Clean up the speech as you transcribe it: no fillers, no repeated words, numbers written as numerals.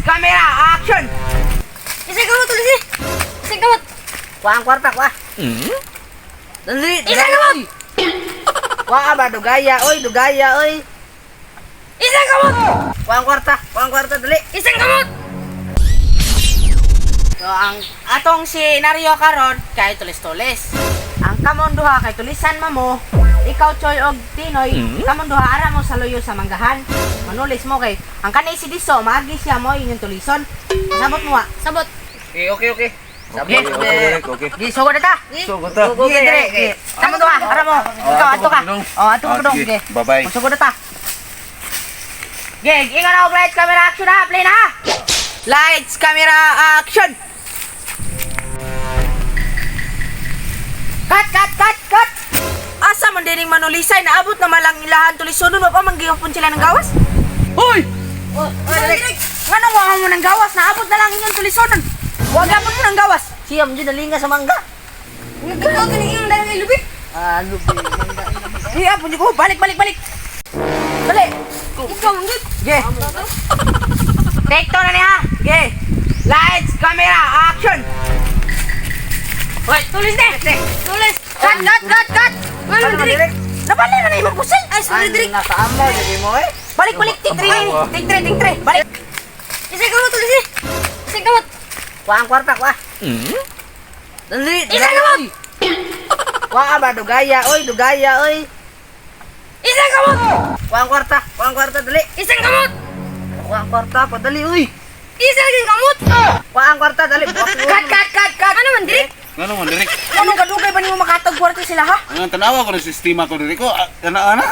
camera, action! Isang kamot tulis eh. Isang kamot. Kuha ang kwarta, kuha. Dali, Isang kamot. Kuha ba, dugaya, oy, dugaya, oy. Isang kamot. Kuha ang kwarta, kuha ang kwarta, dali. Isang kamot. So, ang atong senaryo karon kay tulis-tulis. Ang kamon duha kay tulisan mamo, ikaw Choy og Tinoy, kamon duha ara mo sa luyo sa manggahan. Manulis mo kay ang kanay si Diso, maagi siya mo inyong tulison. Sabot mo wa. Sabot. Okay, okay, okay. Okay, Okay, Derek, okay. Gi sugod na ta. So, gata. Gi dire. Gi. Kamon duha ara mo. Ikaw ato ka. Oh, ato ka Ah, dong. sige. Gi. Bye-bye. Sugod na ta. Gi, ingon ako lights, camera, action ha. Play na ha. Lights, camera, action. Cut, cut, cut, cut! Asa man dining manulisay, naabot na malang ilahan tulisonon, wa pa man gihapon sila ng gawas? Hoy! Oh, Direk. Nganong wa mo ng gawas, naabot na lang inyong tulisonon. Wa gapon mo ng gawas. Siya mo dyan nalinga sa mangga. Nagkaroon ka ng iyong dahil lubi. Ah, lubi. Mangga. Iya, punyo ko, balik, balik, balik. Balik. Ikaw ang good. Ge. Take two na niya. Ge. Lights, camera, action. Hoy, tulis na. Tulis. Cut, cut, cut, cut. Ano, Direk? Nabali na na imong pusil. Ay, sorry, Direk. Nakaama, sabi mo eh. Balik, balik, take three, take three, take three. Balik. Isang kamot tulis eh. Isang kamot. Kuha ang kwarta, kuha. Dali, Isang kamot. Kuha ba, dugaya, oy, dugaya, oy. Isang kamot. Kuha ang kwarta, kuha ang kwarta, dali. Isang kamot. Kuha ang kwarta, padali, uy. Isa lagi kamot. Kuha ang kwarta, dali. Cut, cut, cut, cut. Ano man, Direk? Ngano man, Derek? Anong kadugay ba nimo makatag kwarta sila, ha? Ang tanawa ko ng sistema ko, Derek. Ko, ana, ana.